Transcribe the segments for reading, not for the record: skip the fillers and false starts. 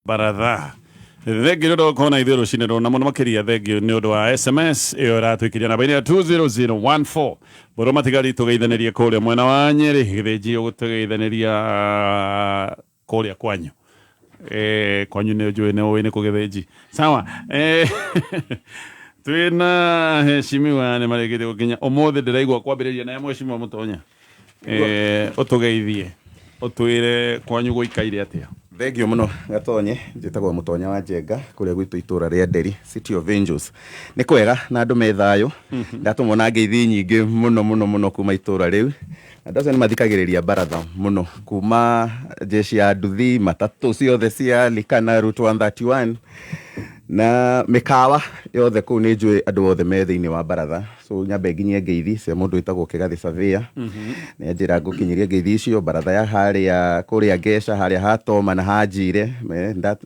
Baratha. Thengiũ nĩ ũndũ wa gũkorwo na ithuĩ rũcinĩ rũrũ na mũno makĩria thengiũ nĩ ũndũ wa SMS ĩyo ĩratwĩkĩria namba-inĩ ya 20014. Mbũrũ matigari tũgeithanĩrie kũrĩa mwena wa Nyĩrĩ, Gĩthĩnji ũgũtũgeithanĩria kũrĩa kwanyu. Kwanyu nĩ njũĩ nĩ ũĩ nĩ kũ Gĩthĩnji. Sawa. Twĩna heshimiwa nĩ marĩkĩtie gũkinya. Ũmũthĩ ndĩraigua kwambĩrĩria naye mheshimiwa Mũtonya. Ũtũgeithie, ũtwĩre kwanyu gũikaire atĩa. Thengiũ mũno Gatonye, njĩtagwo Mũtonya wa Njenga kũrĩa gwitũ itũra rĩa Nderi, City of Angels. Nĩ kwega na andũ me thayũ, ndatũmwo na ngeithi nyingĩ mũno mũno mũno kuma itũra rĩu. Andũ acio nĩ mathikagĩrĩria baratha mũno kuma jeshi ya nduthi, matatũ ciothe cia Likana Route 131 na mĩkawa yothe kũu nĩ njũĩ andũ othe me thĩinĩ wa baratha. So nyambe nginyie ngeithi cia mũndũ wĩtagwo Kĩgathĩ Surveyor. Nĩ anjĩra ngũkinyĩrie ngeithi icio baratha ya harĩa kũrĩa Ngeca harĩa ha Toma na ha Njire.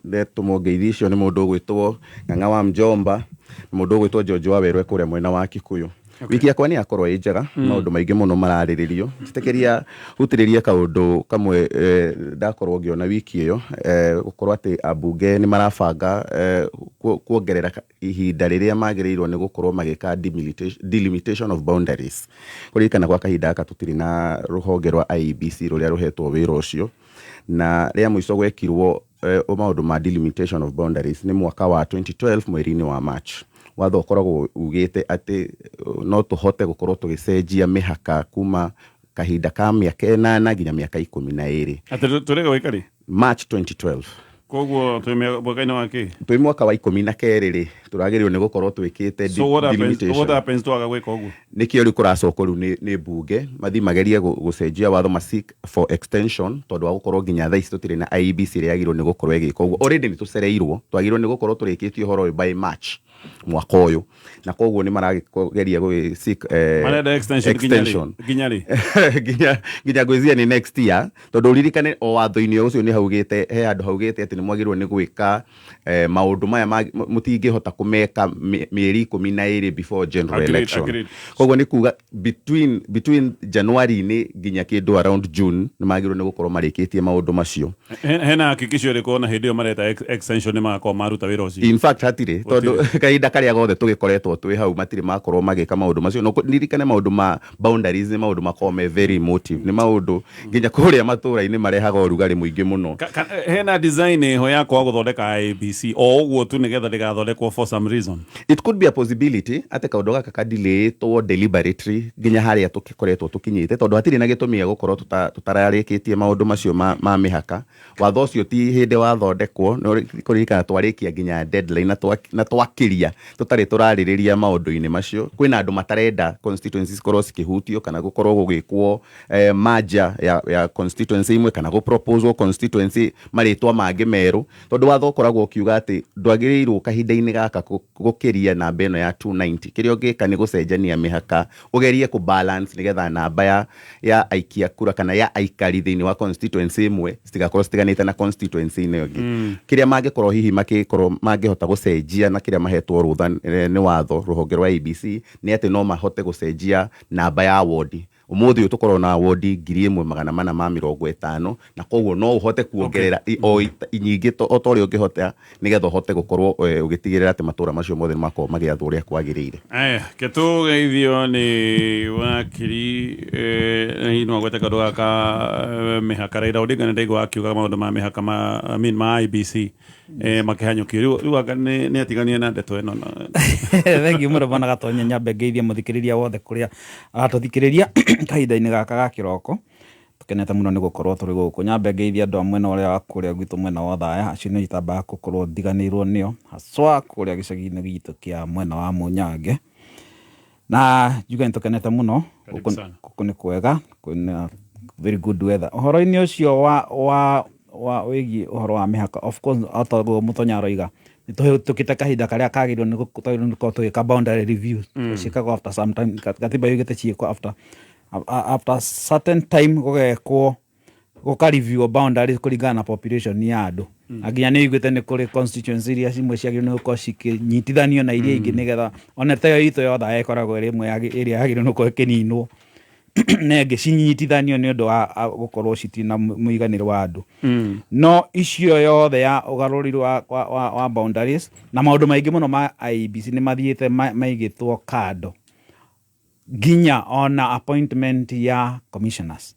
Ndetũmwo ngeithi icio nĩ mũndũ ũgwĩtwo Ng'ang'a wa Mjomba na mũndũ ũgwĩtwo George wa Werũ e kũrĩa mwena wa Kikuyu. Wiki yakwa nĩ yakorwo ĩ njega, maũndũ maingĩ mũno mararĩrĩrio. Njĩtĩkĩria hutĩrĩrie kaũndũ kamwe ndakorwo ngĩona wiki ĩyo, gũkorwo atĩ ambunge nĩ marabanga kuongerera ihinda rĩrĩa magĩrĩirwo nĩ gũkorwo magĩka delimitation of boundaries. Kũririkana gwa kahinda gaka tũtirĩ na rũhonge rwa IEBC rũrĩa rũhetwo wĩra ũcio, na rĩa mũico gwekirwo maũndũ ma delimitation of boundaries nĩ mwaka wa 2012 mweri-inĩ wa March. Watho ũkoragwo ugĩte atĩ no tũhote gũkorwo tũgĩcenjia mĩhaka kuma kahinda ka mĩaka 8 nginya mĩaka 12. Atĩ tũrĩ gwĩka rĩ? March 2012. Koguo twĩ mwaka-inĩ wa kĩ? Twĩ mwaka wa 12 rĩ, tũragĩrĩirwo nĩ gũkorwo twĩkĩte So what happens, delimitation. What happens twaga gwĩka ũguo? Nĩkĩo rĩu kũracokwo rĩu nĩ mbunge mathiĩ magerie gũcenjia watho ma seek for extension tondũ wa gũkorwo nginya thaa ici tũtirĩ na IEBC ĩrĩa yagĩrĩirwo nĩ gũkorwo ĩgĩka ũguo. Already nĩ tũcereirwo, twagĩrĩirwo nĩ gũkorwo tũrĩkĩtie ũhoro ũyũ by March mwaka ũyũ, na koguo nĩ marageria gũgĩ seek Marenda extension nginya rĩ? Extension. Nginya rĩ? Nginya ngwĩciria nĩ next year, tondũ ũririkane o watho-inĩ ũcio nĩ haugĩte, he handũ haugĩte atĩ nĩ mwagĩrĩirwo nĩ gwĩka maũndũ maya mũtingĩhota kũmeka mĩeri 12 before general election. Koguo nĩ kuga between January-inĩ nginya kĩndũ around June nĩ magĩrĩirwo nĩ gũkorwo marĩkĩtie maũndũ macio. Hena hakikisho ĩrĩkũ ona hĩndĩ ĩyo mareta extension nĩ magakorwo maruta wĩra ũcio? In fact hatirĩ, tondũ kahinda karĩa gothe tũgĩkoretwo twĩ hau matirĩ makorwo magĩka maũndũ macio. No ririkane maũndũ ma boundaries nĩ maũndũ makoragwo me very emotive, nĩ maũndũ nginya kũrĩa matũra-inĩ marehaga ũrugarĩ mũingĩ mũno. Hena design ĩho ya kwaga gũthondeka IEBC o ũguo tu nĩgetha ndĩgathondekwo for some reason? It could be a possibility atĩ kaũndũ gaka ka delayĩtwo deliberately nginya harĩa tũkoretwo tũkinyĩte, tondũ hatirĩ na gĩtũmi gĩa gũkorwo tũtararĩkĩtie maũndũ macio ma mĩhaka. Watho ũcio ti hĩndĩ wathondekwo, nĩ kũririkana twarĩkia nginya deadline na twakĩria tũtarĩ tũrarĩrĩria maũndũ-inĩ macio. Kwĩna andũ matarenda constituencies cikorwo cikĩhutio kana gũkorwo gũgĩkwo merger ya constituency imwe kana gũ propose constituency marĩtwa mangĩ merũ, tondũ watho ũkoragwo ũkiuga atĩ ndwagĩrĩirwo kahinda-inĩ gaka gũkĩria namba ĩno ya 290. Kĩrĩa ũngĩka nĩ gũcenjania mĩhaka, ũgerie kũ balance nĩgetha namba ya aikia kura kana ya aikari thĩinĩ wa constituency ĩmwe citigakorwo citiganĩte na constituency ĩno ĩngĩ. Kĩrĩa mangĩkorwo hihi makĩkorwo mangĩhota gũcenjia na kĩrĩa mahetwo rũtha nĩ watho rũhonge rwa IEBC nĩ atĩ no mahote gũcenjia namba ya wondi. Ũmũthĩ ũyũ tũkoragwo na wondi 1450, na koguo no ũhote kuongerera o nyingĩ o ta ũrĩa ũngĩhota nĩgetha ũhote gũkorwo ũgĩtigĩrĩra atĩ matũra macio mothe nĩ makorwo magĩathwo ũrĩa kwagĩrĩire. Aya, ke tũgeithio nĩ wakiri, hihi no agwete kaũndũ gaka mĩhaka. Raila Odinga nĩ ndaigua akiuga maũndũ ma mĩhaka ma, I mean, ma IEBC makĩhanyũkio. Rĩu anga nĩ atiganire na ndeto ĩno? Thengiũ mũno bwana Gatonye, nyambe ngeithie mũthikĩrĩria wothe kũrĩa aratũthikĩrĩria kahinda-inĩ gaka ga kĩroko. Tũkenete mũno nĩ gũkorwo tũrĩ gũkũ. Nyambe ngeithie andũ a mwena ũrĩa wa kũrĩa gwitũ mwena wa Othaya, acio nĩ itambaga gũkorwo ndiganĩirwo nĩo, haswa kũrĩa gĩcagi-inĩ gitũ kĩa mwena wa Mũnyange. Na njuge nĩ tũkenete mũno, Karibu sana. gũkũ nĩ kwega, kwĩna very good weather. Ũhoro-inĩ ũcio wa wĩgiĩ ũhoro wa mĩhaka, of course o ta ũguo Mũtonya aroiga, nĩ tũhĩtũkĩte kahinda karĩa kagĩrĩirwo nĩ twagĩrĩirwo nĩ gũkorwo tũgĩka boundary review. Ciĩkagwo after some time, gatiba yugĩte ciĩkwo after certain time gũgekwo gũka review boundaries kũringana na population ya andũ. Na nginya nĩ ũiguĩte nĩ kũrĩ constituency iria imwe ciagĩrĩirwo nĩ gũkorwo cikĩnyitithanio na iria ingĩ nĩgetha ona ta ĩyo itũ ya Othaya ĩkoragwo ĩrĩ ĩmwe ya ĩrĩa yagĩrĩirwo nĩ gũkorwo ĩkĩninwo. na ĩngĩ cinyitithanio nĩ ũndũ wa gũkorwo citirĩ na mũiganĩro wa andũ. No icio yothe ya ũgarũri wa boundaries na maũndũ maingĩ mũno ma IEBC nĩ mathiĩte maigĩtwo kando, nginya ona appointment ya commissioners,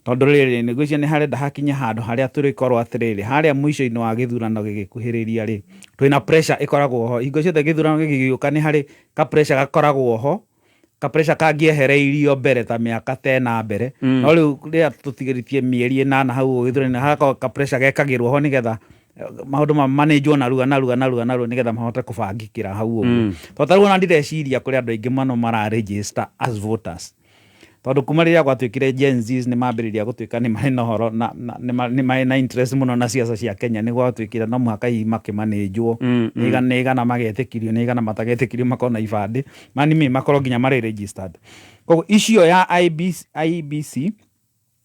tondũ rĩrĩ nĩgwĩciria nĩ harenda hakinye handũ harĩa tũrĩkorwo atĩrĩrĩ, harĩa mũico-inĩ wa gĩthurano gĩgĩkuhĩrĩria rĩ, twĩna pressure ĩkoragwo ho hingo ciothe. Gĩthurano gĩgĩũka nĩ harĩ ka pressure gakoragwo ho, ka pressure kangĩehereirio mbere ta mĩaka ta ĩna mbere. No rĩu rĩrĩa tũtigĩrĩtie mĩeri 8 hau ũguo gĩthurano-inĩ, hagakorwo ka pressure gekagĩrwo ho nĩgetha maũndũ manĩnjwo narua narua narua narua, nĩgetha mahote kũbangĩkĩra hau ũguo, tondũ ta rĩu ona ndireciria kũrĩ andũ aingĩ mũno mara register as voters, tondũ kuma rĩrĩa gwatuĩkire Gen Zs nĩ mambĩrĩria gũtuĩka nĩ marĩ na ũhoro na nĩ marĩ na interest mũno na ciaca cia Kenya, nĩ gwatuĩkire no mũhaka hihi makĩmanĩnjwo nĩ igana magetĩkirio, nĩ igana matagetĩkirio makorwo na ibandĩ mani makorwo nginya marĩ registered. Koguo icio ya IBC, IEBC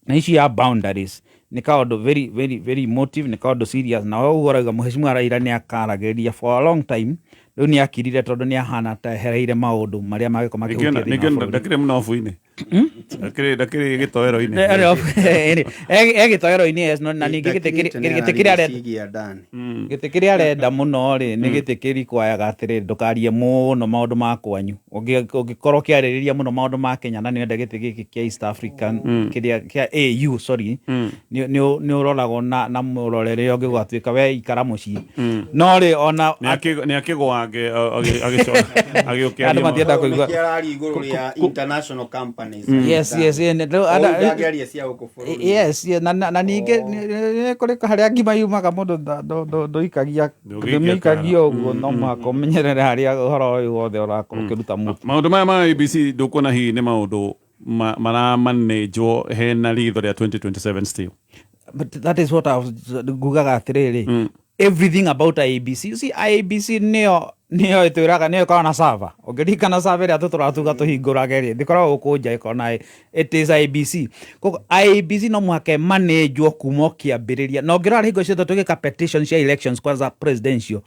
na icio ya boundaries nĩ kaũndũ very very very emotive, nĩ kaũndũ serious. Na ũguo ũrauga Mheshimiwa Raila nĩ akaragĩrĩria for a long time, rĩu nĩ akirire tondũ nĩ ahana ta ehereire maũndũ marĩa mangĩkorwo makĩhutia thĩinĩ wa bũrũri. Ndakĩrĩ mũnobu-inĩ, ndakĩrĩ gĩtoero-inĩ. E gĩtoero-inĩ, yes, no na ningĩ gĩtĩ kĩrĩa arenda Cigia ndani. Gĩtĩ kĩrĩa arenda mũno rĩ, nĩ gĩtĩ kĩrikwayaga atĩrĩrĩ, ndũkarie mũno maũndũ ma kwanyu. Ũngĩkorwo ũkĩarĩrĩria mũno maũndũ ma Kenya na nĩwenda gĩtĩ gĩkĩ kĩa East African, kĩrĩa kĩa AU, sorry, nĩ ũroragwo na mũrorere ũngĩ, gũgatuĩka we ikara mũciĩ. No rĩ, ona Nĩ akĩgwange agĩũkĩaria. Andũ matienda kũigua. Nĩkĩo araria igũrũ rĩa international companies. Yes, Ndangĩaria cia gũkũ bũrũri. Yes, na ningĩ nĩ kũrĩ harĩa ngima yumaga, mũndũ ndũikagia. Ndũngĩikia. Ndũmĩikagia ũguo, no mũhaka ũmenyerere harĩa ũhoro ũyũ wothe ũrakorwo ũkĩruta mũtu. Maũndũ maya ma IEBC, ndũkuona hihi nĩ maũndũ maramanĩnjwo hena ritho rĩa 2027 still? But that is what I was ngugaga atĩrĩrĩ, everything about IEBC, you see, IEBC nĩyo ĩtwĩraga, nĩyo ĩkoragwo na server. Ũngĩririkana server ĩrĩa tũtũraga tuga tũhingũrage rĩ, ndĩkoragwo gũkũ nja, ĩkoragwo na it is IEBC. Koguo IEBC no mũhaka ĩmanĩnjwo kuma o kĩambĩrĩria. Na ũngĩrora hingo ciothe tũgĩka petition cia elections, kwanza presidential,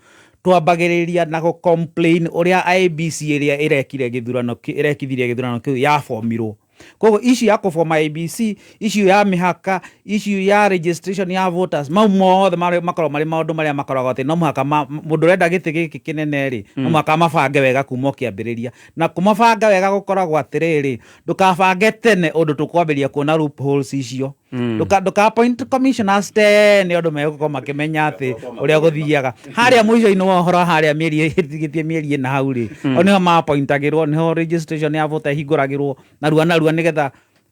twambagĩrĩria na gũ complain ũrĩa IEBC ĩrĩa ĩrekire gĩthurano ĩrekithirie gĩthurano kĩu yabomirwo. Koguo issue ya kũboma IEBC, issue ya mĩhaka, issue ya registration ya voters, mau mothe makoragwo marĩ maũndũ marĩa makoragwo atĩ no mũhaka mũndũ ũrenda gĩtĩ gĩkĩ kĩnene rĩ, no mũhaka mabange wega kuma o kĩambĩrĩria. Na kũmabanga wega gũkoragwo atĩrĩrĩ, ndũkabange tene ũndũ tũkwambĩrĩria kuona loopholes icio. Ndũka appoint commissioners tene ũndũ megũkorwo makĩmenya atĩ ũrĩa gũthiaga harĩa mũico-inĩ wa ũhoro, harĩa mĩeri ĩtigĩtie mĩeri 4 hau rĩ, hau nĩho maappointagĩrwo, nĩho registration ya voter ĩhingũragĩrwo narua narua, nĩgetha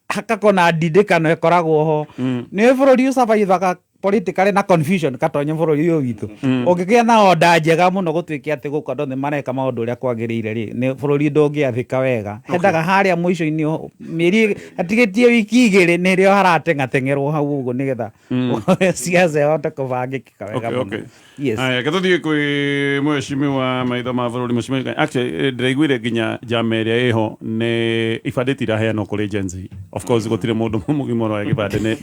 hakakorwo na ndindĩkano ĩkoragwo ho. Nĩ bũrũri ũcabaivaga politically na confusion katonye bũrũri ũyũ witũ. Ũngĩgĩa na order njega mũno, gũtuĩke atĩ gũkũ andũ othe mareka maũndũ ũrĩa kwagĩrĩire rĩ, nĩ bũrũri ndũngĩathĩka wega. Hendaga harĩa mũico-inĩ, mĩeri hatigĩtie wiki 2, nĩrĩo harateng'ateng'erwo hau ũguo, nĩgetha ciaca ĩhote kũbangĩkĩka wega mũno. Yes. Aya, ke tuthiĩ kwĩ mheshimiwa maitho ma bũrũri, mheshimiwa. Actually, ndĩraiguire nginya njama ĩrĩa ĩho nĩ ibandĩ itiraheanwo kũrĩ Gen Z. Of course gũtirĩ mũndũ mũgima ũroya gĩbandĩ,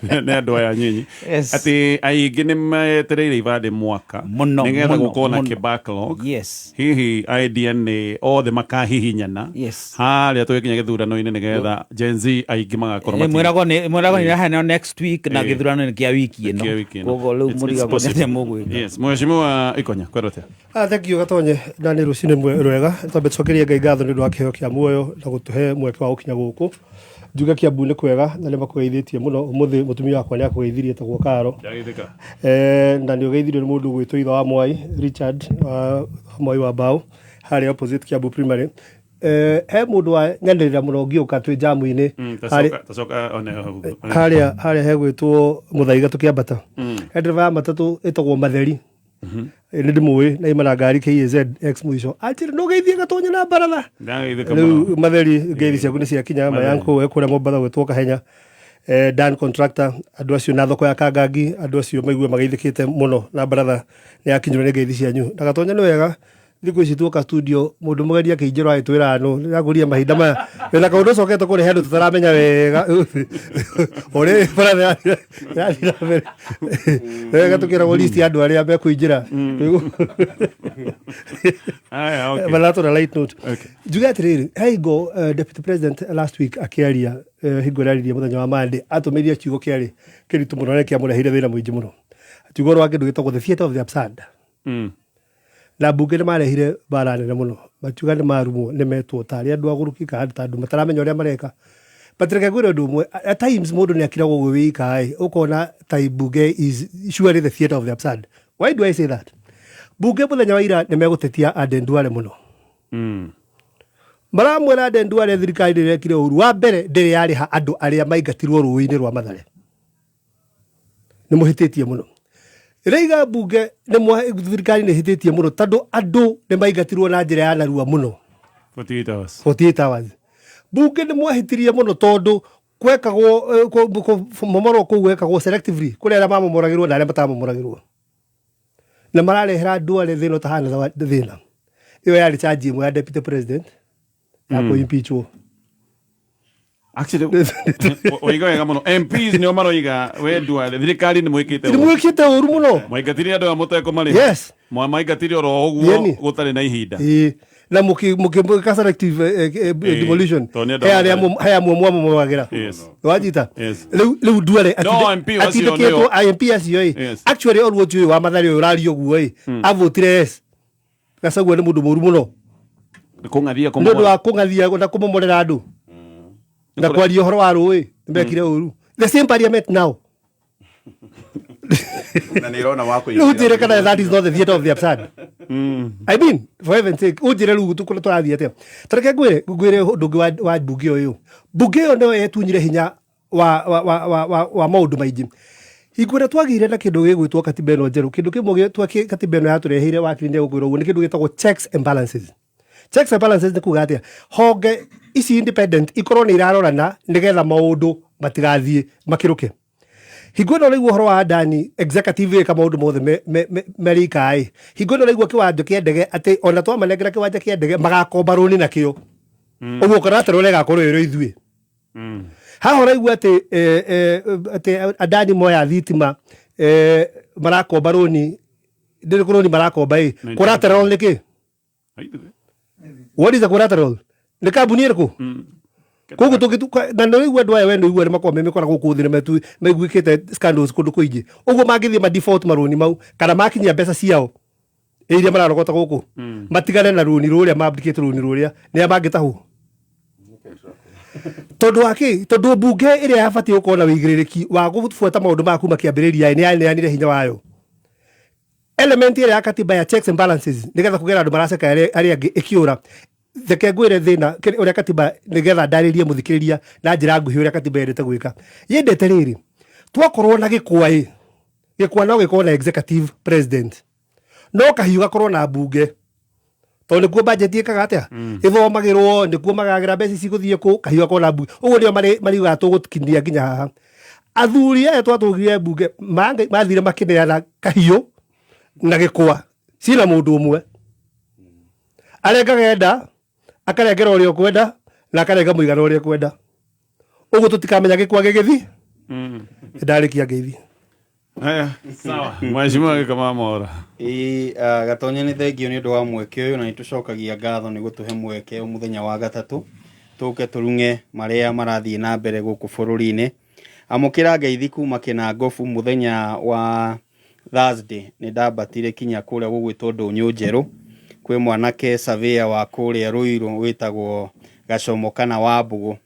nĩ andũ aya nyinyi. Atĩ aingĩ nĩ metereire ibandĩ mwaka Mũno, nĩgetha mũno, gũkorwo na mũno. kĩ-backlog. Hihi idea nĩ othe makahihinyana harĩa tũgĩkinya gĩthurano-inĩ, nĩgetha Gen Z aingĩ magakorwo Mwĩragwo nĩ iraheanwo next week na gĩthurano nĩ kĩa wiki ĩno. Kĩa wiki ĩno. Koguo rĩu It's mũrigagwo nĩ possible. atĩa mũgwĩka. Yes, mheshimiwa Ikonya, kwendwo atĩa? Ah, thank you Gatonye, na nĩ rũcinĩ rwega. Twambe tũcokerie Ngai ngatho nĩ ũndũ wa kĩheo kĩa muoyo na gũtũhe mweke wa gũkinya gũkũ. Njuge Kiambu nĩ kwega na nĩ makũgeithĩtie mũno. Ũmũthĩ mũtumia wakwa nĩ akũgeithirie, etagwo Karo. Ndageithĩka. Na nĩ ũgeithirio nĩ mũndũ ũgwĩtwo ithe wa Mwai Richard wa Mwai wa Mbaũ harĩa opposite Kiambu Primary. He mũndũ wa nyanĩrĩra mũno ngĩũka twĩ jamu-inĩ Tacoka one hau. harĩa hegwĩtwo Mũthaiga tũkĩambata. He ndereba ya matatũ ĩtagwo Matheri, nĩ ndĩmũĩ na ima na ngari KAZ X mũico, anjĩra no geithie Gatonye na baratha. Ndageithĩka mũno. Rĩu Matheri, ngeithi ciaku nĩ ciakinya. Mayanko e kũrĩa Mombatha gwĩtwo Kahenya, Dan contractor, andũ acio na thoko ya Kangangi, andũ acio maigue mageithĩkĩte mũno na baratha nĩ yakinyirwo nĩ ngeithi cianyu. Na Gatonye nĩ wega. Thikũ ici tuoka studio mũndũ mũgeni akĩingĩra agĩtwĩra no nĩrakũria mahinda maya wĩna kaũndũ ũcokete kũrehe andũ tũtaramenya wega ũrĩa baratha ĩrathiĩ na mbere wega tũkĩragwo list ya andũ arĩa mekũingĩra. Aya, okay. But that's on a light note. Okay. Njuge atĩrĩrĩ, he hingo deputy president last week akĩaria, hingo ĩrĩa aririe mũthenya wa Monday, atũmĩrire kiugo kĩarĩ kĩritũ mũno na kĩamũreheire thĩna mũingĩ mũno, akiuga ũhoro wa kĩndũ gĩtagwo the theatre of the absurd. Na mbunge nĩ marehire mbara nene mũno, makiuga nĩ marumwo, nĩ metwo tarĩ andũ agũrũki kana ta andũ mataramenya ũrĩa mareka. But reke ngwĩre ũndũ ũmwe, at times mũndũ nĩ akiragwo ũguo wĩika ĩ, ũkona ta mbunge is surely the theatre of the absurd. Why do I say that? Mbunge mũthenya wa ira nĩ megũtetia Aden Duale mũno. Maramwĩra Aden Duale thirikari ndĩrekire ũru wa mbere, ndĩrĩ yarĩha andũ arĩa maingatirwo rũĩ-inĩ rwa Mathare, nĩ mũhĩtĩtie mũno. Rĩiga mbunge thirikari nĩ ĩhĩtĩtie mũno tondũ andũ nĩ maingatirwo na njĩra ya narua mũno. 48 hours. 48 hours. Mbunge nĩ mwahĩtirie mũno tondũ kwekagwo momorwo kũu gwekagwo selectively, kũrĩ arĩa mamomoragĩrwo na arĩa matamomoragĩrwo, na mararehera andũ arĩa thĩna ũtahana thĩna. Ĩyo yarĩ charge ĩmwe ya deputy president ya kũ-impeachwo. Actually, oiga wega mũno. MPs nĩo maroiga we Duale, thirikari nĩ mwĩkĩte nĩ ũru. Mwĩkĩte ũru mũno. Mwaingatire andũ aya mũtekũmarĩha. Mwamaingatire oro ũguo gũtarĩ na ihinda. Ĩĩ. Na mũkĩka selective demolition. Tondũ nĩ andũ He arĩa amwe. he amwe mwamomoragĩra. Wanyita? Yes. Rĩu Duale No, MP acio atindĩkĩtwo nĩo. MP acio ĩ. Actually Olwoch ũyũ wa Mathare ũyũ ũraria ũguo ĩ, avotire yes. Gachagua nĩ mũndũ mũru mũno. Nĩ kũng'athia Nĩ ũndũ wa kũmomora. kũng'athia na kũmomorera andũ na kwaria ũhoro wa rũĩ nĩ mekire ũru. The same parliament now. Na nä irona wa Rĩu njĩre kana that is not the theatre of the absurd. I mean, for heaven's sake, unjĩre rĩu tũkũrĩa tũrathiĩ atĩa? Ta reke ngwĩre ũndũ ũngĩ wa mbunge ũyũ. Mbunge ĩyo nĩyo yetunyire hinya wa maũndũ maingĩ. Hingo ĩrĩa twagĩire na kĩndũ gĩgwĩtwo katiba ĩno njerũ, kĩndũ kĩmwe katiba ĩno yatũreheire, wakiri nĩegũkwĩra ũguo, nĩ kĩndũ gĩtagwo checks and balances. Checks and balances nĩ kuga atĩa? Honge ici independent ikorwo nĩ irarorana nĩgetha maũndũ matigathiĩ makĩrũke. Hingo ĩno ũraigua ũhoro wa Adani executive ĩka maũndũ mothe merika ĩ. Hingo ĩno ũraigua kĩwanja kĩa ndege atĩ ona twamanengera kĩwanja kĩa ndege magakomba rũni nakĩo. Ũguo collateral ĩgakorwo ĩrĩ ithuĩ. Haha ũraigua atĩ Adani moya thitima, marakomba rũni, ndĩrĩ rũni marakomba ĩ. Collateral nĩ kĩ? What is a collateral? Nĩ kambuni ĩrĩkũ? Koguo na nĩ ũraigua andũ aya we nĩ ũigua nĩ makoragwo me mĩkora gũkũ thĩ, nĩ maiguĩkĩte scandals kũndũ kũingĩ. Ũguo mangĩthiĩ ma default marũni mau kana makinyia mbeca ciao iria mararogota gũkũ, matigane na rũni rũrĩa mambikĩte, rũni rũrĩa nĩ a mangĩtahwo. Tondũ wa kĩ? Tondũ mbunge ĩrĩa yabatiĩ gũkorwo na wĩigĩrĩrĩki wa gũbuata maũndũ maya kuma kĩambĩrĩria nĩ yaneanire hinya wayo. Element ĩrĩa ya katiba ya checks and balances nĩgetha kũgera andũ maraceka arĩa angĩ ĩkĩũra. Reke ngwĩre thĩna ũrĩa katiba, nĩgetha ndarĩrie mũthikĩrĩria na njĩra nguhĩ ũrĩa katiba yendete gwĩka. Yendete rĩrĩ, twakorwo na gĩkwa ĩ, gĩkwa no gĩkorwo na executive president, no kahiũ gakorwo na mbunge, tondũ nĩkuo budget ĩkaga atĩa, ĩthomagĩrwo, nĩkuo magagĩra mbeca ici gũthiĩ kũ, kahiũ gakorwo na mbunge. Ũguo nĩo mariugaga tũgũkinyia nginya haha. Athuri aya twatũgire mbunge mathire makĩneana kahiũ na gĩkwa cina mũndũ ũmwe arengaga enda, akarengera ũrĩa ũkwenda na akarenga mũigana ũrĩa ũkwenda. Ũguo tũtikamenya gĩkwa gĩgĩthi. Ndarĩkia ngeithi. Haya, sawa. Mheshimiwa Gĩkama Mwaura. Ĩĩ, Gatonye, nĩ thengio nĩ ũndũ wa mweke ũyũ, na nĩ tũcokagia ngatho nĩ gũtũhe mweke o mũthenya wa gatatũ tũke tũrung'e marĩa marathiĩ na mbere gũkũ bũrũri-inĩ. Amũkĩra ngeithi kuma Kĩnangobu. Mũthenya wa Thursday nĩ ndambatire kinya kũrĩa gũgwĩtwo Ndũnyũ Njerũ kwĩ mwanake surveyor wa kũrĩa Ruiru wĩtagwo Gacomo kana Wambũgũ,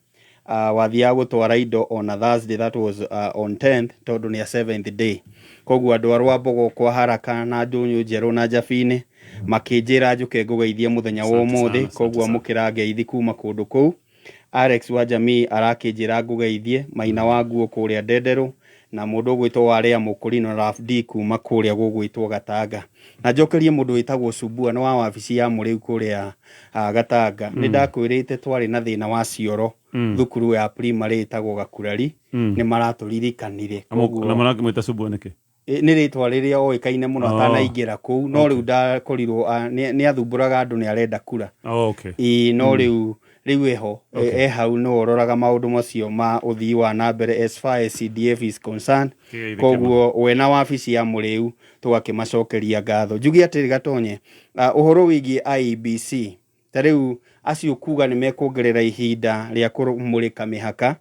wathiaga gũtwara indo on a Thursday, that was on 10th, tondũ nĩ a seventh day. Koguo andũ a Rwambogo kwa haraka na Ndũnyũ Njerũ na Njabinĩ makĩnjĩra njũke ngũgeithie mũthenya wa Asante ũmũthĩ. sana, asante Koguo sana. amũkĩra ngeithi kuma kũndũ kũu. Alex wa Jamii arakĩnjĩra ngũgeithie Maina wa nguo kũrĩa Ndenderũ na mũndũ ũgwĩtwo Warĩa Mũkũrino Raf D kuma kũrĩa gũgwĩtwo Gatanga, na njokerie mũndũ wĩtagwo Subua nĩ wa wabici ya Mũrĩu kũrĩa Gatanga. Nĩ ndakwĩrĩte twarĩ na thĩna wa cioro thukuru ya primary ĩtagwo Gakurari, nĩ maratũririkanire. Na Koguo mũrakĩmwĩta Subua nĩkĩ? Nĩ rĩtwa rĩrĩa oĩkaine mũno Oh. atanaingĩra kũu, no rĩu ndakorirwo nĩ athumbũraga andũ nĩ arenda kura. Oh, okay. Ĩĩ, no rĩu eho e hau no ũroraga maũndũ macio ma ũthii wa na mbere as far as CDF is concerned. Kĩgeithĩke. Koguo we na wabici ya Mũrĩu tũgakĩmacokeria ngatho. Njuge atĩrĩ Gatonye, ũhoro wĩgiĩ IEBC ta rĩu acio kuga nĩ mekuongerera ihinda rĩa kũmũrĩka mĩhaka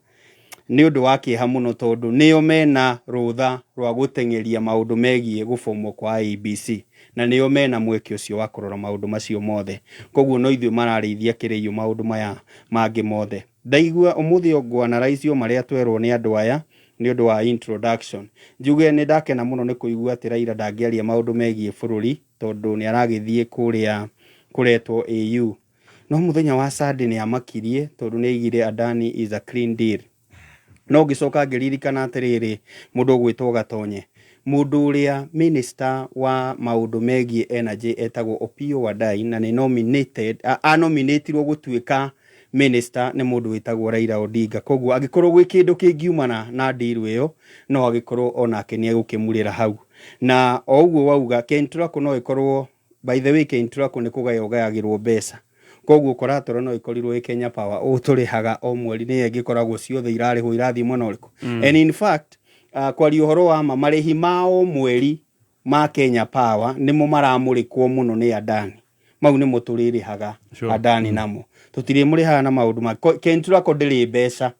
nĩ ũndũ wa kĩeha mũno, tondũ nĩo mena rũtha rwa gũteng'eria maũndũ megiĩ gũbomwo kwa IEBC, na nĩo mena mweke ũcio wa kũrora maũndũ macio mothe. Koguo no ithuĩ mararĩithia kĩrĩiũ maũndũ maya mangĩ mothe. Ndaigua ũmũthĩ ngwanaraicio marĩa twerwo nĩ andũ aya nĩ ũndũ wa introduction. Njuge nĩ ndakena mũno nĩ kũigua atĩ Raila ndangĩaria maũndũ megiĩ bũrũri, tondũ nĩ aragĩthiĩ kũrĩa kũretwo AU. No mũthenya wa Sunday nĩ amakirie, tondũ nĩ aigire Adani is a clean deal. No ngĩcoka ngĩririkana atĩrĩrĩ, mũndũ ũgwĩtwo Gatonye, mũndũ ũrĩa minister wa maũndũ megiĩ energy etagwo Opiyo Wandayi, na nĩ nominated, anominatirwo gũtuĩka minister nĩ mũndũ wĩtagwo Raila Odinga. Koguo angĩkorwo gwĩ kĩndũ kĩngiumana na deal ĩyo, no agĩkorwo onake nĩ egũkĩmurĩra hau. Na o ũguo wauga Kentraco no ĩkorwo, by the way, Kentraco nĩ kũgaya ũgayagĩrwo mbeca, koguo collateral no ĩkorirwo ĩ Kenya Power ũũ tũrĩhaga o mweri, nĩyo ĩngĩkoragwo ciothe irarĩhwo irathiĩ mwena ũrĩkũ. And in fact, kwaria ũhoro wa ma, marĩhi ma o mweri ma Kenya Power nĩmo maramũrĩkwo mũno nĩ Adani. Mau nĩmo tũrĩrĩhaga. Adani namo tũtirĩmũrĩhaga na maũndũ ma Kentraco ndĩrĩ mbeca,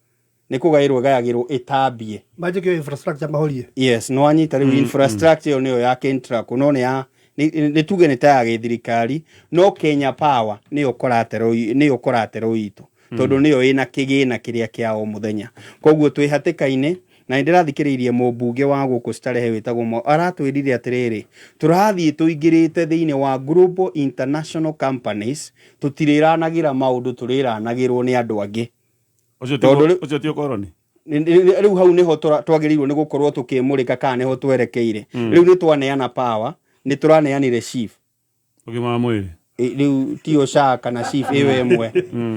nĩ kũgaĩrwo ĩgayagĩrwo ĩtambie. Manjĩkĩo infrastructure mahorie. Yes, no wanyita rĩu infrastructure ĩyo nĩyo ya Kentraco, no nĩ ya nĩ tuge nĩ ta ya gĩthirikari, no Kenya Power nĩyo collateral, nĩyo collateral itũ, tondũ nĩyo ĩna kĩgĩna kĩrĩa kĩa o mũthenya. Koguo twĩ hatĩka-inĩ, na nĩ ndĩrathikĩrĩirie mũmbunge wa gũkũ Starehe wĩtagwo Mo aratwĩrire atĩrĩrĩ, tũrathiĩ tũingĩrĩte thĩinĩ wa global international companies, tũtirĩranagĩra maũndũ, tũrĩranagĩrwo nĩ andũ angĩ. Ũcio Tondũ ũcio ti ũkoroni. Rĩu hau nĩho twagĩrĩirwo nĩ gũkorwo tũkĩmũrĩka kana nĩho twerekeire. Rĩu nĩ twaneana power, nĩ tũraneanire chief. Ũgima wa mwĩrĩ. Rĩu tio SHA kana chief ĩyo ĩmwe,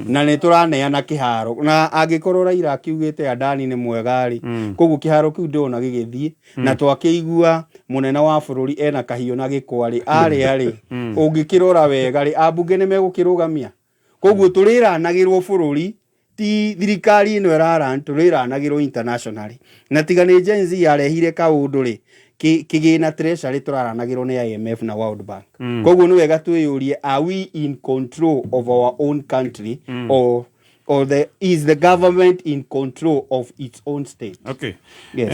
na nĩ tũraneana kĩharo, na angĩkorwo Raila akiugĩte Adani nĩ mwega rĩ, koguo kĩharo kĩu ndĩrona gĩgĩthiĩ, na twakĩigua mũnene wa bũrũri ena kahiũ na gĩkwa rĩ, arĩa rĩ ũngĩkĩrora wega rĩ, ambunge nĩ megũkĩrũgamia. Koguo tũrĩranagĩrwo bũrũri, ti thirikari ĩno ĩrara, tũrĩranagĩrwo internationally. Na tiga nĩ Gen Z yarehire kaũndũ rĩ, kĩgĩna treasury tũraranagĩrwo nĩ IMF na World Bank. Koguo nĩ wega twĩyũrie, are we in control of our own country, or is the government in control of its own state? Okay. Yes.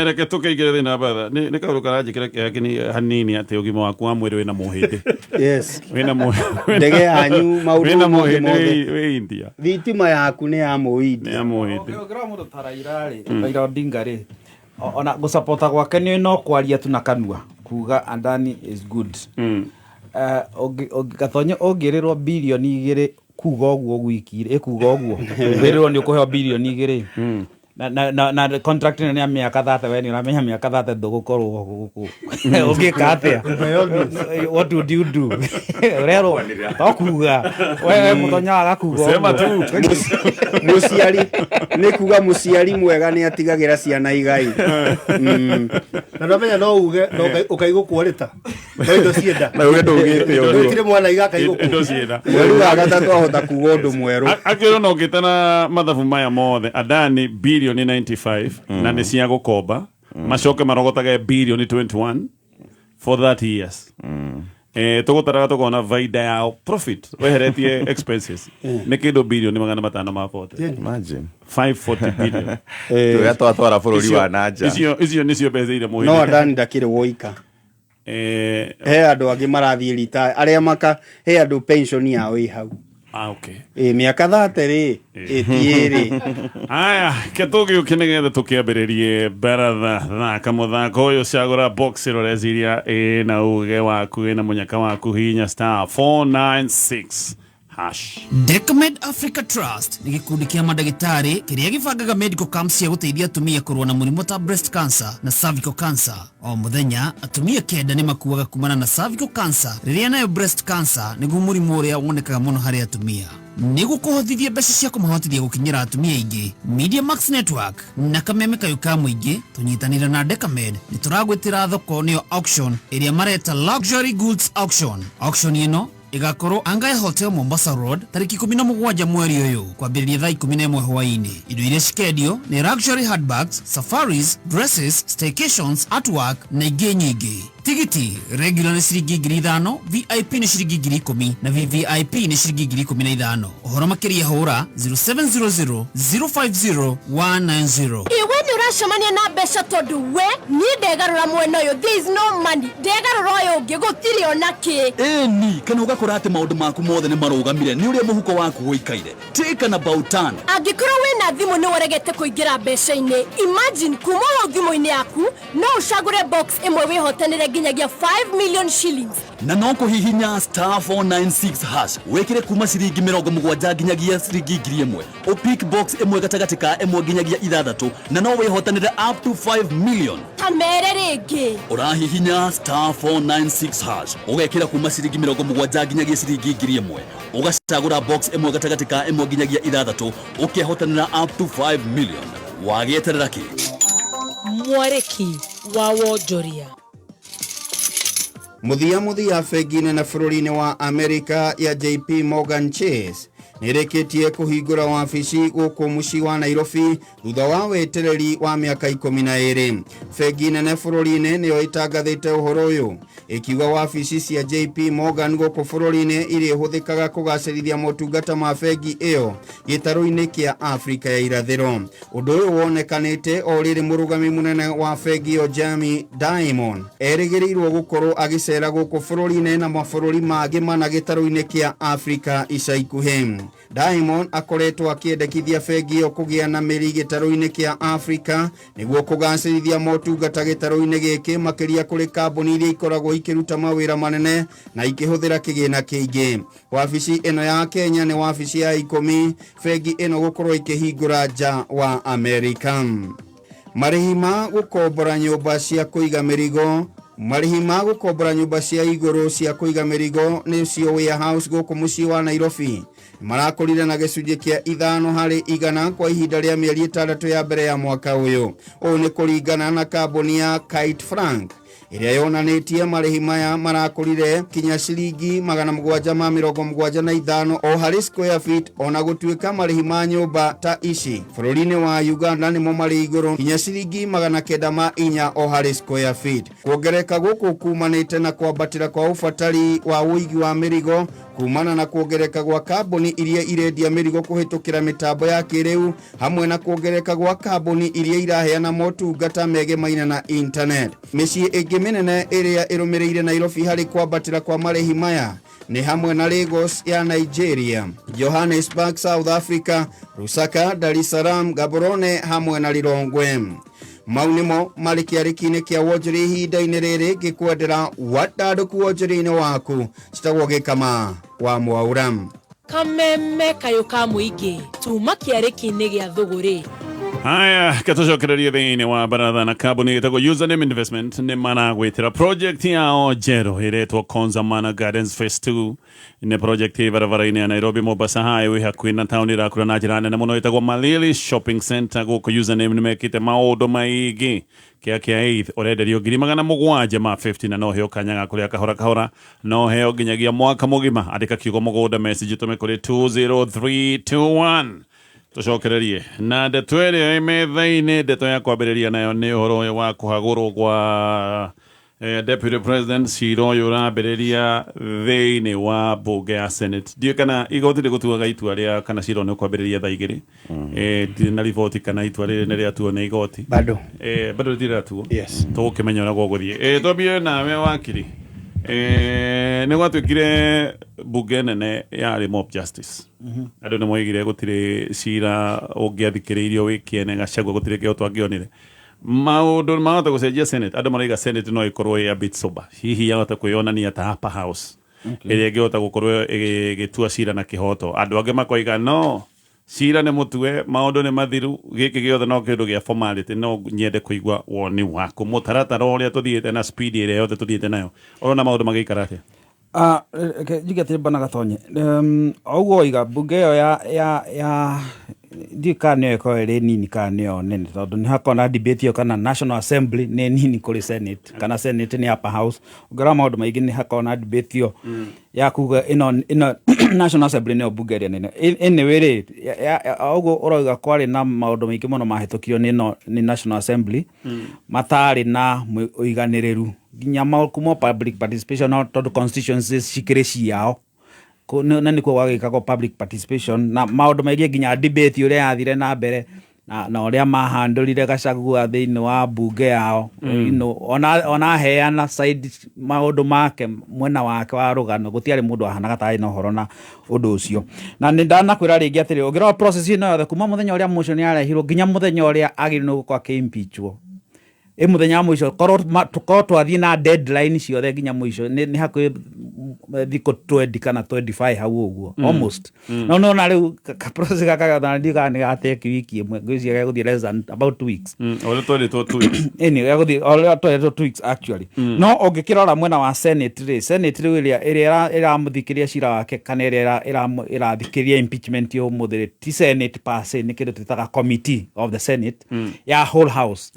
Reke tũkĩingĩre thĩinĩ wa batha. Nĩ kaũndũ karanjĩkĩra kĩeha hanini atĩ ũgima waku wa mwĩrĩ wĩna mũhĩndĩ. Yes. Wĩna Ndege yanyu, maũndũ wĩna mangĩ mũhĩndĩ mothe. wĩ India. Thitima yaku nĩ ya Nĩ mũindi. ya mũhĩndĩ. Ũngĩrora mũndũ ta Raila rĩ, Raila Odinga rĩ, ona gũcapota gwake nĩ no kwaria tu na kanua kuga Adani is good. Gatonye, ũngĩrĩrwo 2 birioni kuga ũguo gwiki ĩkuga ũguo wĩrĩrwo nĩ ũkũheo 2 birioni na contract ĩno nĩ ya mĩaka 30, we nĩ ũramenya mĩaka 30 ndũgũkorwo gũkũ, ũngĩka atĩa? What would you do? Ũrerwo to kuga we mũtonya waga kuga Sema ũguo. tu. Mũciari nĩ kuga mũciari mwega nĩ atigagĩra ciana igai. Na ndamenya no uge no ũkaigũkwo rĩta no indo cienda. Na uge ndũgĩte ũguo. Gũtirĩ mwana iga akaigũkwo. Indo ciĩna. Mweri wa gatatũ ahota kuga ũndũ mwerũ. Akĩrwo na ũngĩta na mathabu maya mothe, Adani 95 birioni na nĩ cia gũkomba, macoke marogotage 21 birioni for 30 years. Tũgũtaraga tũkona baida yao, profit weheretie expenses, nĩ kĩndũ 540 birioni. Imagine. 540 billion. Tũrĩa twatwara bũrũri wa nanja. Icio nĩcio mbeca iria No mũhĩndĩ. Adani ndakĩrĩ woika. He andũ angĩ marathiĩ rita arĩa maka he andũ pension yao ĩ hau. Ah, okay. Ĩ mĩaka 30 rĩ, ĩtiĩ rĩ. Aya, ke tũgĩũke nĩgetha tũkĩambĩrĩrie baratha. Thaka mũthako ũyũ, cagũra box ĩrĩa ũreciria ĩna uge waku, ĩna mũnyaka waku, hihinya star 496 hash. Decmed Africa Trust nĩ gĩkundi kĩa mandagĩtarĩ kĩrĩa gĩbangaga medical camps cia gũteithia atumia kũrũa na mũrimũ ta breast cancer na cervical cancer. O mũthenya atumia 9 nĩ makuaga kumana na cervical cancer, rĩrĩa nayo breast cancer nĩguo mũrimũ ũrĩa wonekaga mũno harĩ atumia. Nĩguo kũhotithia mbeca cia kũmahotithia gũkinyĩra atumia aingĩ, Media Max Network na kameme kayũ ka mũingĩ tũnyitanĩire na Decamed nĩ tũragwĩtĩra thoko nĩyo auction ĩrĩa mareta Luxury Goods Auction. Auction ĩno ĩgakorwo Angaya Hotel Mombasa Road tarĩki 17 mweri ũyũ kwambĩrĩria thaa 11 hwaĩ-inĩ. Indo iria cikendio nĩ luxury handbags, safaris, dresses, staycations, artwork na ingĩ nyingĩ. Tigiti regular nĩ ciringi 5,000, VIP nĩ ciringi 10,000 na VVIP nĩ ciringi 15,000. Ũhoro makĩria hũra 0700 050 190. Iwe nĩ ũracemania na mbeca tondũ we niĩ ndegarũra mwena ũyũ, there is no money, ndegarũra ũyũ ũngĩ gũtirĩ ona kĩ. Ĩni, kana ũgakora atĩ maũndũ maku mothe nĩ marũgamire nĩ ũrĩa mũhuko waku ũikaire. Take an about turn. Angĩkorwo wĩna thimũ nĩ ũregete kũingĩra mbeca-inĩ, imagine kuma hau thimũ-inĩ yaku no ũcagũre box ĩmwe wĩhotanĩre nginyagia 5 million shillings. Na no kũhihinya star 496 hash wĩkĩre kuma ciringi 70 nginyagia ciringi 1,000, ũpick box ĩmwe gatagatĩ ka 1 nginyagia 6 na no wĩhotanĩre up to 5 million. Ta mere rĩngĩ. Ũrahihinya star 496 hash ũgekĩra kuma ciringi 70 nginyagia ciringi 1,000, ũgacagũra box ĩmwe gatagatĩ ka 1 nginyagia 6 ũkehotanĩra up to 5 million. Wagĩeterera kĩ? Mwarĩki wa wonjoria. Mũthia mũthia, bengi nene bũrũri-inĩ wa Amerika ya JP Morgan Chase nĩrĩkĩtie kũhingũra wabici gũkũ mũciĩ wa Nairobi thutha wa wetereri wa mĩaka 12. Bengi nene bũrũri-inĩ nĩyo ĩtangathĩte ũhoro ũyũ, ĩkiuga wabici cia JP Morgan gũkũ bũrũri-inĩ irĩhũthĩkaga kũgacĩrithia motungata ma bengi ĩyo gĩtarũ-inĩ kĩa Afrika ya irathĩro. Ũndũ ũyũ wonekanĩte o rĩrĩ mũrũgami mũnene wa bengi ĩyo Jamie Dimon erĩgĩrĩirwo gũkorwo agĩcera gũkũ bũrũri-inĩ na mabũrũri mangĩ mana gĩtarũ-inĩ kĩa Afrika ica ikuhĩ. Diamond akoretwo akĩendekithia bengi ĩyo kũgĩa na mĩri gĩtarũ-inĩ kĩa Afrika nĩguo kũgacĩrithia motungata gĩtarũ-inĩ gĩkĩ, makĩria kũrĩ kambuni iria ikoragwo ikĩruta mawĩra manene na ikĩhũthĩra kĩgĩna kĩingĩ. Wabici ĩno ya Kenya nĩ wabici ya 10 bengi ĩno gũkorwo ĩkĩhingũra nja wa Amerika. Marĩhi ma gũkombora nyũmba cia kũiga mĩrigo, marĩhi ma gũkombora nyũmba cia igũrũ cia kũiga mĩrigo nĩcio warehouse gũkũ mũciĩ wa Nairobi marakũrire na gĩcunjĩ kĩa 5% kwa ihinda rĩa mĩeri 6 ya mbere ya mwaka ũyũ. Ũũ nĩ kũringana na kambuni ya Kite Frank ĩrĩa yonanĩtie marĩhi maya marakũrire kinya ciringi 775 o harĩ square feet, ona gũtuĩka marĩhi ma nyũmba ta ici bũrũri-inĩ wa Uganda nĩmo marĩ igũrũ kinya ciringi 904 o harĩ square feet. Kuongereka gũkũ kumanĩte na kwambatĩra kwa ũbatari wa ũigi wa mĩrigo kumana na kuongereka gwa kambuni iria irendia mĩrigo kũhĩtũkĩra mĩtambo ya kĩrĩu, hamwe na kuongereka gwa kambuni iria iraheana motungata megemaine na internet. Mĩciĩ ĩngĩ mĩnene ĩrĩa ĩrũmĩrĩire Nairobi harĩ kwambatĩra kwa marĩhi maya nĩ hamwe na Lagos ya Nigeria, Johannesburg South Africa, Lusaka, Dar es Salaam, Gaborone hamwe na Lilongwe. Mau nĩmo marĩ kĩarĩki-inĩ kĩa wonjoria ihinda-inĩ rĩrĩ, ngĩkwendera wandandũku wonjoria-inĩ waku. Citagwo Gĩkama wa Mwaura. Kameme kayũ ka mũingĩ tuma kĩarĩki-inĩ gĩa thũgũrĩ. Haya, katũcokererie thĩinĩ wa baratha na kambuni ĩtagwo Username Investment nĩ maragwĩtĩra project yao njerũ ĩretwo Konza Manor Gardens Phase 2. Nĩ project ĩ barabara-inĩ ya Nairobi Mombasa Highway hakuhĩ na taũni ĩrakũra na njĩra nene mũno ĩtagwo Malili Shopping Center. Gũkũ Username nĩ mekĩte maũndũ maingĩ. Kĩa kĩa eighth ũrenderio 750,000 na no heo kanya ga kũrĩa kahora kahora, no heo nginyagia mwaka mũgima. Andĩka kiugo mũgũnda message ũtũme kũrĩ 20321. Tũcokererie na ndeto ĩrĩa ĩ metha-inĩ. Ndeto ya kwambĩrĩria nayo nĩ ũhoro ũyũ wa kũhagũrwo kwa deputy president. Cira ũyũ ũrambĩrĩria thĩinĩ wa mbunge ya Senate. Ndiũĩ kana igoti rĩgũtuaga itua rĩa kana cira nĩ ũkwambĩrĩria thaa 2. Ndirĩ na riboti kana itua rĩrĩ nĩ rĩatuo nĩ igoti. Bado. Bado rĩtiratuo. Yes. Tũgũkĩmenya ũrĩa gũgũthiĩ. Twambie nawe wakiri. Nĩ gwatuĩkire mbunge nene yarĩ mob justice. Andũ nĩ moigire gũtirĩ cira ũngĩathikĩrĩirio wĩ kĩene, Gachagua gũtirĩ kĩhoto angĩonire. Maũndũ mahota gũcenjia Senate. Andũ maraiga Senate no ĩkorwo ĩ a bit sober, hihi yahota kwĩyonania ta upper house ĩrĩa ĩngĩhota gũkorwo ĩgĩtua cira na kĩhoto. Andũ angĩ makoiga no cira nĩ mũtue, maũndũ nĩ mathiru, gĩkĩ gĩothe no kĩndũ gĩa formality. No nyende kũigua woni waku, mũtaratara ũrĩa tũthiĩte na speed ĩrĩa yothe tũthiĩte nayo, ũrona maũndũ magĩikara atĩa? Ah, reke njuge atĩrĩ bwana Gatonye, o ũguo waiga mbunge ĩyo ya ndiũĩ kana nĩyo ĩkoragwo ĩrĩ nini kana nĩyo nene, tondũ nĩ hakoragwo na debate ĩyo kana National Assembly nĩ nini kũrĩ Senate kana Senate nĩ upper house. Ũngĩrora maũndũ maingĩ nĩ hakoragwo na debate ĩyo ya kuga ĩno National Assembly nĩyo mbunge ĩrĩa nene. Anyway rĩ, o ũguo ũrauga kwarĩ na maũndũ maingĩ mũno mahĩtũkirio nĩ ĩno nĩ National Assembly matarĩ na ũiganĩrĩru nginya kuma public participation, no tondũ constituencies cikĩrĩ ciao, na nĩkuo gwagĩkagwo public participation na maũndũ maingĩ, nginya debate ũrĩa yathire na mbere na ũrĩa mahandũrire Gachagua thĩinĩ wa mbunge yao. Ona aheana side maũndũ make mwena wake wa rũgano, gũtiarĩ mũndũ wahanaga tarĩ na ũhoro na ũndũ ũcio. Na nĩ ndanakwĩra rĩngĩ atĩrĩ, ũngĩrora process ĩno yothe kuma mũthenya ũrĩa motion yarehirwo nginya mũthenya ũrĩa agĩrĩirwo nĩ gũkorwo akĩ-impeachwo, ĩ mũthenya wa mũico korwo twathiĩ na deadline ciothe nginya mũico nĩ hakuhĩ thikũ 20 kana 25 hau ũguo almost. No nona rĩu ka process gaka gothe ndiũĩ kana nĩ gateki wiki ĩmwe, ngwĩciria gegũthiĩ less than about 2 weeks. Ũrĩa twerĩtwo 2 weeks. Anyway, gegũthiĩ o ũrĩa twerĩtwo 2 weeks actually. No ũngĩkĩrora mwena wa Senate rĩ, Senate rĩu ĩrĩa ĩramũthikĩria cira wake kana ĩrĩa ĩrathikĩria impeachment ya ũmũthĩ rĩ, ti Senate per se, nĩ kĩndũ twĩtaga committee of the Senate ya whole house.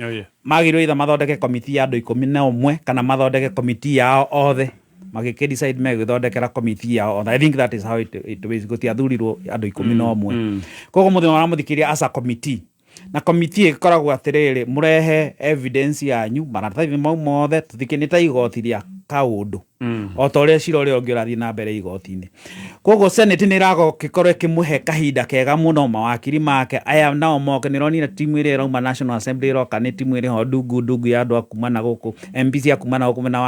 Magĩrĩirwo either mathondeke committee ya andũ 11 kana mathondeke committee yao othe. Magĩkĩ decide megwĩthondekera committee yao othe. I think that is how it is. Gũtiathurirwo andũ 11. Koguo mũthenya maramũthikĩria as a committee, na committee ĩkoragwo atĩrĩrĩ, mũrehe evidence yanyu, maratathi mau mothe tũthikĩ, nĩ ta igoti rĩa kaũndũ o ta ũrĩa cira ũrĩa ũngĩ ũrathiĩ na mbere igoti-inĩ. Koguo Senate nĩ ĩragĩkorwo ĩkĩmũhe kahinda kega mũno, mawakiri make aya nao moke. Nĩ ronire timu ĩrĩa ĩrauma National Assembly ĩroka nĩ timu ĩrĩ ho ndungu ndungu ya andũ a kuma na gũkũ, MPs a kuma na gũkũ mwena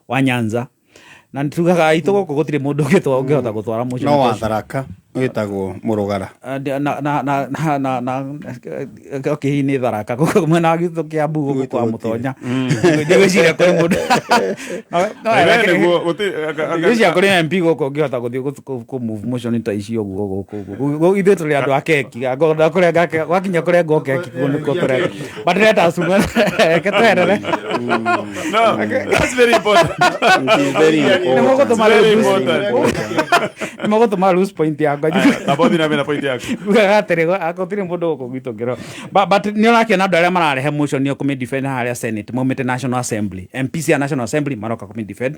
wa Nyanza, na nĩ tugaga itũ gũkũ gũtirĩ mũndũ ũngĩhota gũtwara mũciĩ. No wa Tharaka wĩtagwo Mũrũgara. Na okay, hihi nĩ Tharaka gũkũ mwena wa gitũ Kĩambu gũkũ kwa Mũtonya, ndigwĩciria kũrĩ mũndũ. We nĩguo Ngwĩciria kũrĩ MP gũkũ ũngĩhota gũthiĩ kũ move motion ta icio ũguo gũkũ ũguo. Ithuĩ tũrĩ andũ a keki. Ngona kũrenga gwakinya kũrengwo keki kuo nĩkuo tũrenga, but let us reke tweherere. No, that's very important. It is very important. Nĩ mũgũtũma Very lose- important. Nĩ mũgũtũma lose point yakwa. Amba ũthiĩ na mbere na point yaku. Ugaga atĩrĩ, gũtirĩ mũndũ gũkũ gwitũ ngĩrora, but nĩ ũrakĩona andũ arĩa mararehe motion yo kũmĩ defend harĩa Senate maumĩte National Assembly, MPs ya National Assembly maroka kũmĩ defend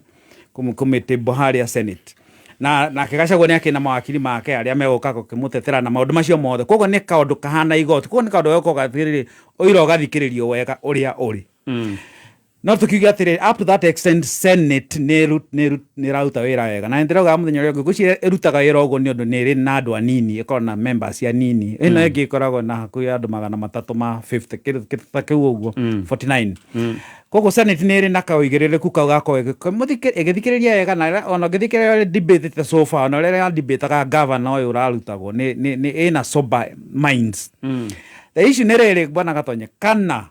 kũmĩ table harĩa Senate, na nake Gachagua nĩ akĩna mawakiri make arĩa megũka gũkĩmũtetera na maũndũ macio mothe. Koguo nĩ kaũndũ kahana igoti, koguo nĩ kaũndũ gegũkorwo atĩrĩrĩ ũira ũgathikĩrĩrio wega ũrĩa ũrĩ. No tukiuge atĩrĩrĩ, up to that extent Senate nĩ ĩraruta wĩra wega, na nĩndĩrauga mũthenya ũrĩa ũngĩ, ngwĩciria ĩrutaga wĩra ũguo nĩ ũndũ nĩ ĩrĩ na andũ anini, ĩkoragwo na members anini. Ĩno ĩngĩ ĩkoragwo na hakuhĩ andũ 350, kĩndũ ta kĩu ũguo, 49. Koguo Senate nĩ ĩrĩ na kaũigĩrĩrĩku kau gakorwo ĩgĩthikĩrĩria wega, na ona ũngĩthikĩrĩria ũrĩa debate so far, ona ũrĩa debate governor ũyũ ũrarutagwo nĩ ĩna sober minds. The issue nĩ rĩrĩ, bwana Gatonye, kana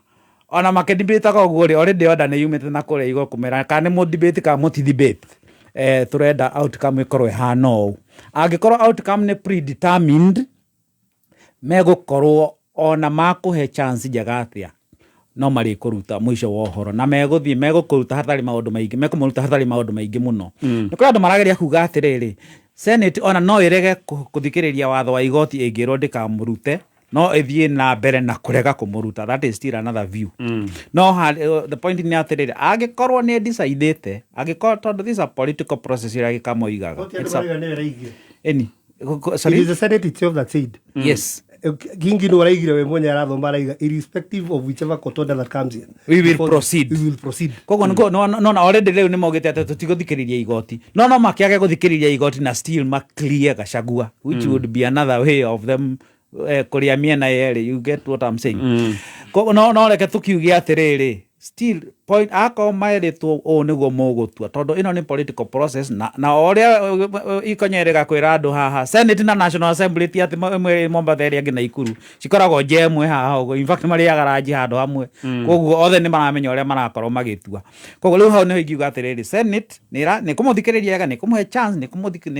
ona makĩdebataga ũguo rĩ, already order nĩ yumĩte na kũrĩa igũrũ kũmera kana nĩ mũdebate kana mũti debate, tũrenda outcome ĩkorwo ĩhana ũũ. Angĩkorwo outcome nĩ predetermined, megũkorwo ona makũhe chance njega atĩa, no marĩkũruta mũico wa ũhoro na megũthiĩ megũkũruta hatarĩ maũndũ maingĩ, mekũmũruta hatarĩ maũndũ maingĩ mũno. Nĩ kũrĩ andũ marageria kuga atĩrĩrĩ, Senate ona no ĩrege kũthikĩrĩria watho wa igoti ĩngĩrwo ndĩkamũrute, no ĩthiĩ na mbere na kũrega kũmũruta. That is still another view. No the point nĩ atĩrĩrĩ, angĩkorwo nĩ decidĩte, angĩkorwo tondũ this is a political process ĩrĩa gĩkamoigaga. Ĩni It sorry? Is the Senate itself that said. Yes. Kingi no araigire we mwenye arathoma araiga irrespective of whichever court order that comes in. We will proceed. We will proceed. Koguo nĩko no already rĩu nĩ maugĩte atĩ tũtigũthikĩrĩria igoti, no makĩage gũthikĩrĩria igoti na still maclear Gachagua, which would be another way of them kũrĩa mĩena yerĩ. You get what I'm saying? Koguo no reke tũkiuge atĩrĩrĩ, still point akorwo merĩtwo ũũ nĩguo mũgũtua, tondũ ĩno nĩ political process, na o ũrĩa ikonyerega kwĩra andũ haha Senate na National Assembly ti atĩ ĩmwe ĩ Mombatha ĩrĩa ĩngĩ Naikuru, cikoragwo nja ĩmwe haha ũguo. In fact marĩaga ranji handũ hamwe. Koguo othe nĩ maramenya ũrĩa marakorwo magĩtua. Koguo rĩu hau nĩho ingiuga atĩrĩrĩ, Senate nĩ kũmũthikĩrĩria wega, nĩ kũmũhe chance, nĩ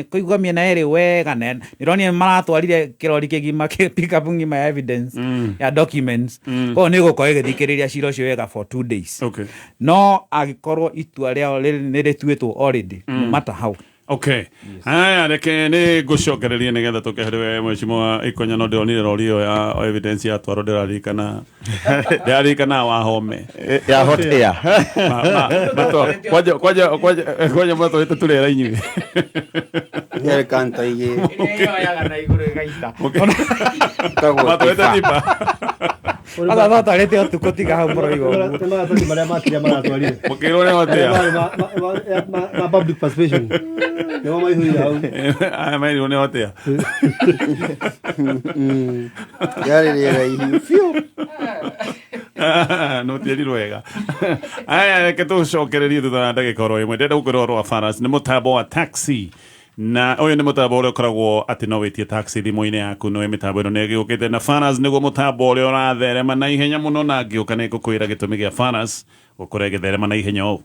kũigua mĩena ĩrĩ wega, na nĩronire maratwarire kĩrori kĩgima, pick up ng'ima ya evidence ya documents. Koguo nĩ ĩgũkorwo ĩgĩthikĩrĩria cira ũcio wega for 2. days. Okay. No angĩkorwo itua rĩao nĩ rĩtuĩtwo already, no matter how. Okay, haya, reke nä ngå cokereria nä getha tå keherewe mwecimo ikonya, no ndäronire rori ä yo ya evidence yatwarwo, ndäraririkana wahome. Ya hot air. Kwanja kwanja kwanja kwanja matwarä te turera inyuä. Yarĩ kanta igĩrĩ. Yoyaga na igũrũ ĩgaita. Matwarä te tipa. Aca twatwarĩte ũtukũ, tiga hau mũroiga ũguo. Nĩ maratathi marĩa makĩria maratwarire. Må kä rwo nä Marĩa hotea. marĩ ma public participation nĩmo maihũire hau. Aya mairirwo nä hotea. Yarĩ rĩera ihiũ biũ. No tiärirwo wega. Aya, reke tå cokererie thutha wa ndagä ka oro ä mwe. Ndenda gå kwä ra wa faras nä må tambo wa taxi, na å yå nä må tambo å rä a å koragwo atä no wä tie taxi thimå-inä yaku. No mä tambo ä no nä ĩgä å kä te na faras nä guo må tambo å rä a å ratherema na ihenya må no, na ngä å ka nä ngå kwä ra gä tå mi gä a faras gå korwo ä gä therema na ihenya å.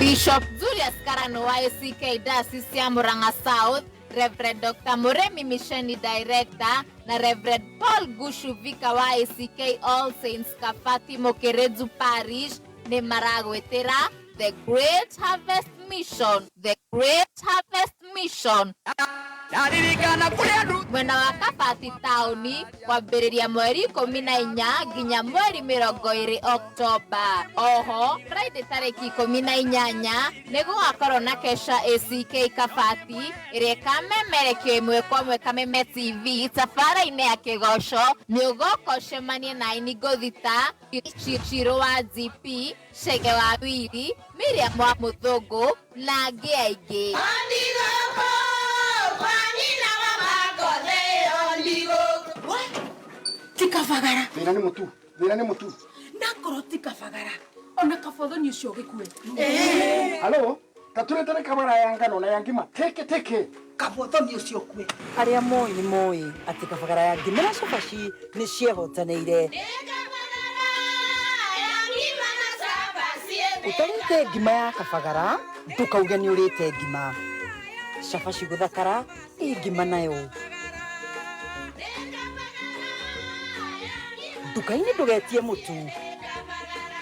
Bishop Julius Karano wa ACK Diocese ya Murang'a South, Reverend Dr. Muremi Misheni Director na Reverend Paul Gushu Vika wa ACK All Saints Kafati Mokerezu Parish nĩ maragwĩtĩra The Great Harvest Mission, The Great Harvest Mission mwena wa Kabati taũni kwambĩrĩria mweri 14 nginya mweri 20 Oktoba. Oho Friday tarĩki 18 nĩ gũgakorwo na kesha ACK Kabati ĩrĩa ĩkamemerekio ĩmwe kwa ĩmwe Kameme TV tabara-inĩ ya kĩgoco. Nĩ ũgoka ũcemanie na aini ngũthi ta Shiro wa GP, Chege wa Wiri, Miriam wa Mũthũngũ na angĩ aingĩ. Tikabagara. Thĩna nĩ mũtu, thĩna nĩ mũtu. Ndakorwo tikabagara ona kabothoni ũcio gĩkue. Halo, taturetere kamara ya ngano na ya ngima teke teke. Kabothoni ũcio kue. Arĩa moĩ nĩ moĩ atĩ kabagara ya ngima na cabaci nĩ ciehotanĩire. Ũtarĩte ngima ya kabagara ndũkauge nĩ ũrĩte ngima. Cabaci gũthakara ĩ ngima nayo. Nduka-inĩ ndũgetie mũtu.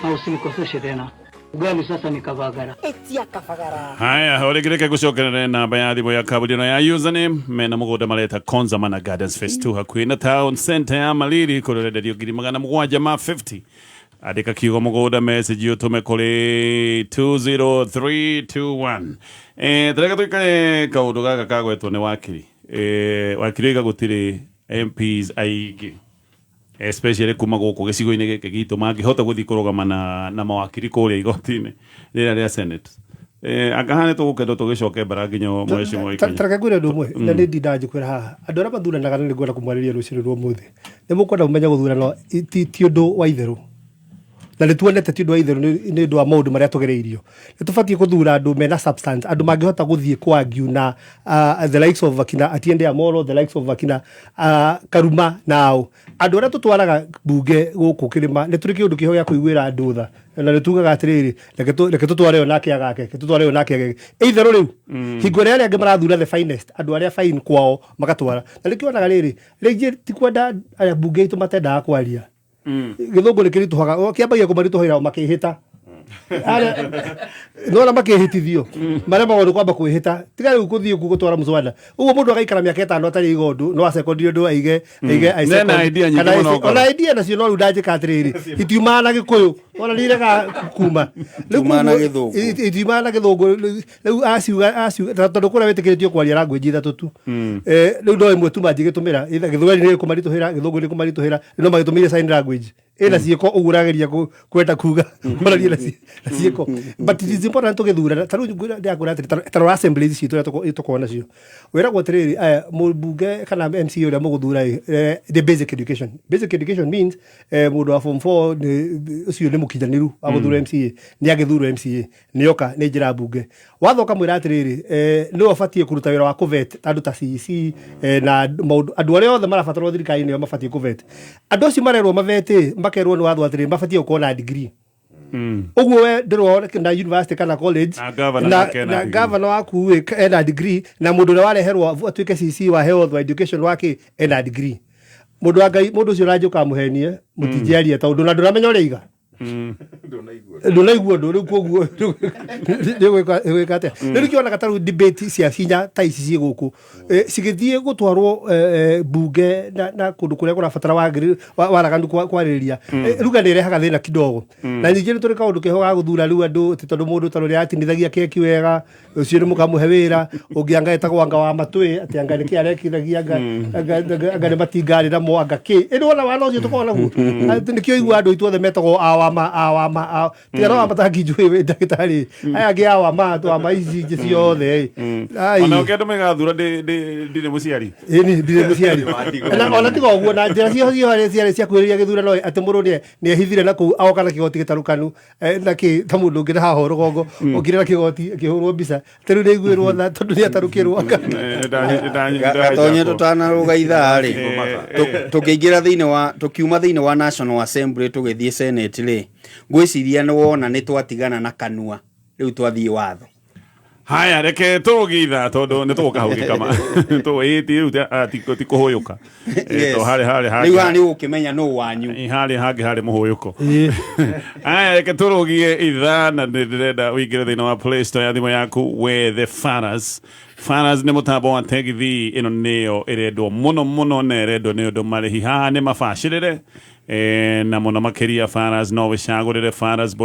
Na usinikoseshe tena. Ugali sasa ni kabagara. Ĩtia kabagara. Haya, å rä ngä reke gå cokerere namba ya thimå ya kambuni ĩno ya username mena må gå nda mareta Konzamana Gardens Phase 2 hakuhä na town center ya Maliri kå rä renderio 750,000. Andä kiugo må gå nda message å tå me kå rä 20321. Täreka tå ikare kaå ndå gaka kagwetwo nä wakiri. Wakiri oiga gå tirä MPs aingä especially kuma guku gicigo-inĩ gĩkĩ gitũ mangĩhota gũthiĩ kũrũgama na mawakiri kũrĩa igoti-inĩ rĩrĩa rĩa Senate, anga nĩ tũgũkendwo tũgĩcoke mbara nginya mweci Ta reke ngwĩre ũndũ ũmwe na nĩ ndindaga njĩkwĩra haha andũ arĩa mathuranaga, na nĩ ngwenda kũmwarĩria rũcinĩ rwa ũmũthĩ, nĩ mũkwenda mũmenye gũthurana ti ũndũ wa itherũ, na nĩ tuonete ti ũndũ wa itherũ nĩ ũndũ wa maũndũ marĩa tũgereirio. Nĩ tũbatiĩ gũthura andũ mena substance, andũ mangĩhota gũthiĩ kwangiu na the likes of akina Atiende Amolo, the likes of akina Karuma, nao andũ arĩa tũtwaraga mbunge gũkũ kĩrĩma. Nĩ tũrĩ kĩũndũ kĩho gĩa kũiguĩra andũ tha, na nĩ tugaga atĩrĩrĩ, reke tũtware ũyũ nake agake, reke tũtware ũyũ nake agake itherũ. Rĩu hingo ĩrĩa arĩa angĩ marathura the finest, andũ arĩa fine kwao magatwara, na nĩkĩo onaga rĩrĩ rĩngĩ ti kwenda aya mbunge aitũ matendaga kwaria gĩthũngũ nĩ kĩritũhaga, kĩambagia kũmaritũhĩra o makĩhĩta nona makĩhĩtithio maremagwo nĩ kwamba kwĩhĩta, tiga rĩu kũthiĩ kuo gũtwara mũswada ũguo mũndũ agaikara mĩaka 5 atarĩ iga ũndũ no acekondire ũndũ aige aige. Nena idea nyingĩ mũno ngoro. Ona idea nacio no rĩu ndanjĩka atĩrĩrĩ, itiumaga na gĩkũyũ, ona nĩ irega kuma. Rĩu Itiumaga na koguo- Gĩthũngũ. Itiumaga na gĩthũngũ. Rĩu aciuga tondũ kũrĩa wĩtĩkĩrĩtio kwaria language ithatũ tu. Rĩu no ĩmwe tu mangĩgĩtũmĩra. Either gĩthweri nĩ kũmaritũhĩra, gĩthũngũ nĩ kũmaritũhĩra, no magĩtũmĩire sign language ĩna ciĩko ũguo ũrageria kwenda kuga ũraria na ciĩko, but it is important tũgĩthurana. Ta rĩu ndĩrakwĩra atĩrĩ, ta rora assemblies citũ ũrĩa tũkoragwo nacio, wĩragwo atĩrĩrĩ, aya mũmbunge kana MCA ũrĩa mũgũthura ĩ, the basic education. Basic education means mũndũ wa form 4 ũcio nĩ mũkinyanĩru wa gũthurwo MCA, nĩ agĩthurwo MCA nĩ oka nĩ njĩra mbunge wathoka mwĩra atĩrĩrĩ, nĩwe ũbatiĩ kũruta wĩra wa kũvet andũ ta CEC, na maũndũ andũ arĩa othe marabatarwo thirikari-inĩ nĩo mabatiĩ kũvet. Andũ acio marerwo mavete, makerwo nĩ watho atĩrĩrĩ, mabatiĩ gũkorwo na degree. Ũguo we ndĩrwo na university kana college. Na governor na, nake ena na degree. Governor waku ĩ, ena degree, na mũndũ ũrĩa wareherwo atuĩke CC wa health wa education wake ena degree. Mũndũ wa Ngai, mũndũ ũcio ũranjũka mũhenie mũtinjiaria tondũ na ndũramenya ũrĩa iga. Ndũnaigua ũndũ rĩu, koguo nĩgwĩka atĩa? Rĩu nĩkĩonaga ta rĩu debate cia hinya ta ici ciĩ gũkũ, cigĩthiĩ gũtwarwo bunge na kũndũ kũrĩa kũrabatara waraganu kwarĩrĩria, ruga nĩ ĩrehaga thĩna kidogo. Na ningĩ nĩ tũrĩ kaũndũ keho ga gũthura rĩu andũ atĩ tondũ mũndũ ta ũrĩa atinithagia keki wega, ũcio nĩ mũkamũhe wĩra ũngĩ, anga etagwo anga wa matwĩ, atĩ anga nĩkĩ arekithagia, anga nĩ matingarĩ namo, anga kĩ. Ĩndĩ wona wana ũcio tũkoragwo naguo. Atĩ nĩkĩo igua andũ aitũ othe metagwo awama awama tiga no wamatangi njũĩ wĩ ndagĩtarĩ, aya angĩ awama wama ici ingĩ ciothe ĩ. Ai. Ona ũngĩ andũ megathura ndirĩ mũciari. Ĩni ndirĩ mũciari. Na ona tiga ũguo, na njĩra ciho ciho ciarĩ cia kwĩrĩria gĩthurano, atĩ mũndũ nĩ ehithire na kũu agoka na kĩgoti gĩtarũkanu, na kĩ ta mũndũ ũngĩ na haha rũgongo ũngire na kĩgoti akĩhũrwo mbica, ta rĩu nĩaiguĩrwo tha tondũ nĩ atarũkĩrwo. Gatonye, tũtanarũga ithaa rĩ, tũkĩingĩra thĩinĩ wa, tũkiuma thĩinĩ wa National Assembly tũgĩthiĩ Senate rĩ, ngwĩciria nĩ wona nĩ twatigana na kanua, rĩu twathiĩ watho. Haya, reke tũrũgie ithaa tondũ nĩ tũgũka hau gĩkama ĩti rĩu ti kũhũyũka. To harĩ harĩ Rĩu haha nĩ ũgũkĩmenya nũ wanyu. Harĩ hangĩ harĩ mũhũyũko. Aya, reke tũrũgie ithaa, na nĩ ndĩrenda ũingĩre thĩinĩ wa Play Store ya thimũ yaku wethe Faras. Faras nĩ mũtambo wa tegithi, ĩno nĩyo ĩrendwo mũno mũno, na ĩrendwo nĩ ũndũ marĩhi haha nĩ mabacĩrĩre, na mũno makĩria Faras no wĩcagũrĩre Faras.